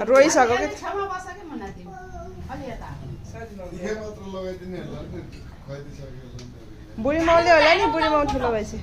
रोइसक्यो के बुढी माउले होला नि बुढी माउ ठुलो भएपछि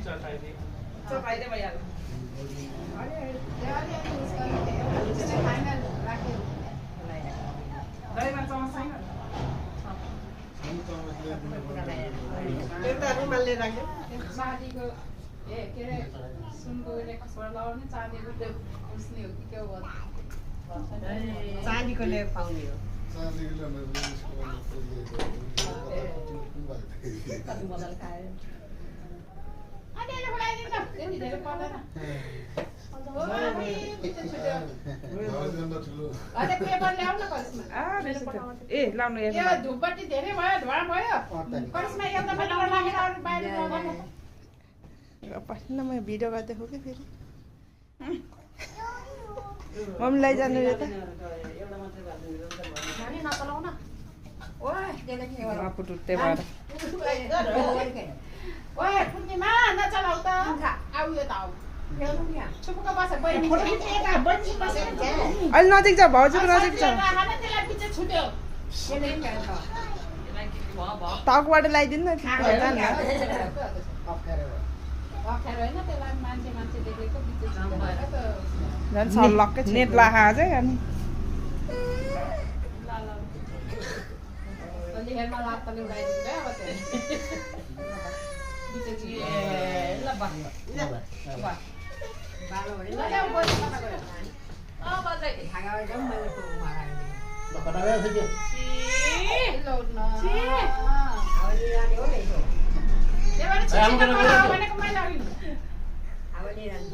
चाँदीको ले पाउने हो ए लाउनु धुपबत्ती धेरै भयो धुवा भयो करिस्मा एउटा मात्र लागेर अरु बाहिर पस्न म भिडियो गर्दै हो कि फेरि मम्मी लैजानु रे त नानी नचलाउ न ओए देले के बापु टुट्टे भएर ओए पूर्णिमा नचलाउ त आउ यो त आउ हेर्नु नि चुपका बस बहिनी फोटो खिचेका बन्सी बसेर अलि नजिक जा भाउजूको नजिक छ त्यसलाई पछि छुट्यो टाउकोबाट लगाइदिनु न अप्ठ्यारो हैन त्यसलाई मान्छे देखेको पछि झन् सल्लक्कै नेट लाखा चाहिँ अनि अलि हेर्न लात्ताले उडाइदिन्छ अब त्यो ल बालो भने ल ल्याउ बस कता गयो अ बजाइ भागाबाट जाऊ मैले तो माराइदिनु ल कता गयो फेरि ल न आवली रानी हो यसो देवाले छिटो भनेको मैले लागिनु आवली रानी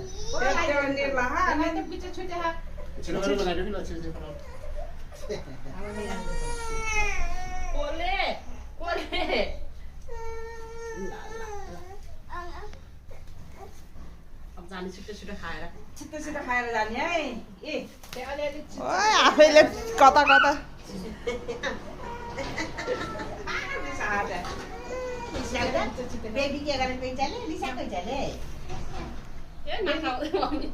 त्यो नेट लाखा अनि त पछि छुटे हा छिटो गरेर लगाइदिनु नि ल छिटो छिटो आवली रानी कोले अब जाने छिटो खाएर जाने है ए त्यो अलिअलि ओए आफैले कता कता बेबी के गर्ने पेन्चाले लिसा पेन्चाले ए नखाऊ मम्मी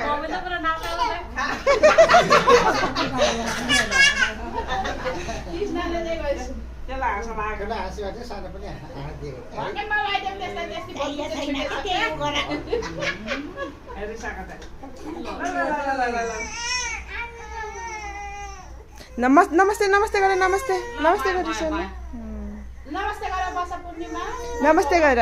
मम्मी त पुरा नाच्दै कृष्णले चाहिँ गइस त्यसलाई हाँसो लाग्यो केटा हाँसिबाट चाहिँ सानो पनि हाँसिदिएको भन्ने मलाई आइटम त्यस्तै त्यस्तै रिसाको त नमस्ते गर नमस्ते गर नमस्ते गरेर बस पूर्णिमा नमस्ते गर